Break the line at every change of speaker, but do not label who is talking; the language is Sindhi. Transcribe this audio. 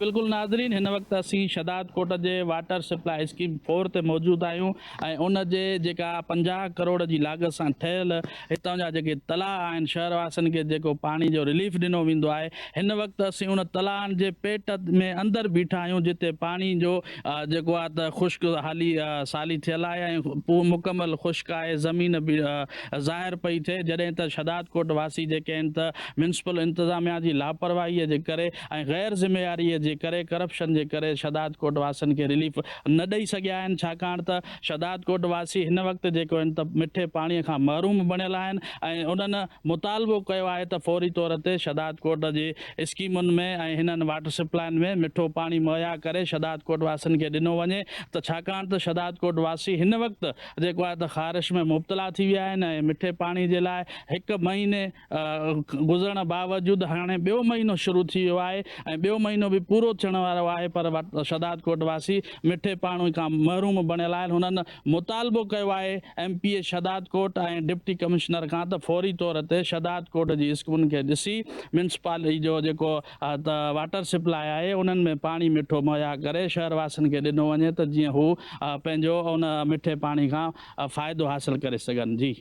بلڪل ناظرين هن وقت اسين شھداد ڪوٽ جي واٽر سپلاء اسڪيم فور تي موجود آهيون ۽ ان جي جيڪا 50 ڪروڙ جي لاڳت سان ٺهيل هتان جا جيڪي تلاء آهن شهر واسين کي جيڪو پاڻي جو رليف ڏنو ويندو آهي هن وقت اسين ان تلاءن جي پيٽ ۾ اندر بيٺا آهيون جتي پاڻي جو جيڪو آهي ته خشڪ حالي سالي ٿيل آهي ۽ پو مڪمل خشڪ آهي زمين به ظاهر پئي ٿئي جڏهن ته شھداد ڪوٽ واسي جيڪي آهن ته ميونسپل انتظاميا جي لاپرواهي جي ڪري ۽ غير ذميواري جي ڪري ڪرپشن جي ڪري شھدادڪوٽ واسين کي رليف نه ڏئي سگهيا آهن ڇاڪاڻ ته شھدادڪوٽ واسي هن وقت جيڪو آهن ته مٺي پاڻي کان محروم بڻيل آهن ۽ انهن مطالبو ڪيو آهي ته فوري طور تي شھدادڪوٽ جي اسڪيمن ۾ ۽ هنن واٽر سپلائن ۾ مٺو پاڻي مهيا ڪري شھدادڪوٽ واسين کي ڏنو وڃي ته ڇاڪاڻ ته شھدادڪوٽ واسي هن وقت جيڪو آهي ته خارش ۾ مبتلا ٿي ويا آهن ۽ مٺي پاڻي جي لاء هڪ مهيني گذرڻ باوجود هاڻي ٻيو مهينو شروع ٿي ويو آهي ۽ ٻيو مهينو به پورو ٿيڻ وارو آهي پر شھدادڪوٽ واسي مٺي پاڻي کان محروم بڻيل آهن هنن مطالبو ڪيو آهي M P A Shahdadkot ۽ deputy commissioner کان ته فوري طور تي شھدادڪوٽ جي اسڪيمن کي ڏسي ميونسپالٽي جو جيڪو واٽر سپلاء آهي انهن ۾ پاڻي مٺو مهيا ڪري شهر واسين کي ڏنو وڃي ته جيئن هو پنهنجو ان مٺي پاڻي کان فائدو حاصل ڪري سگهن جي.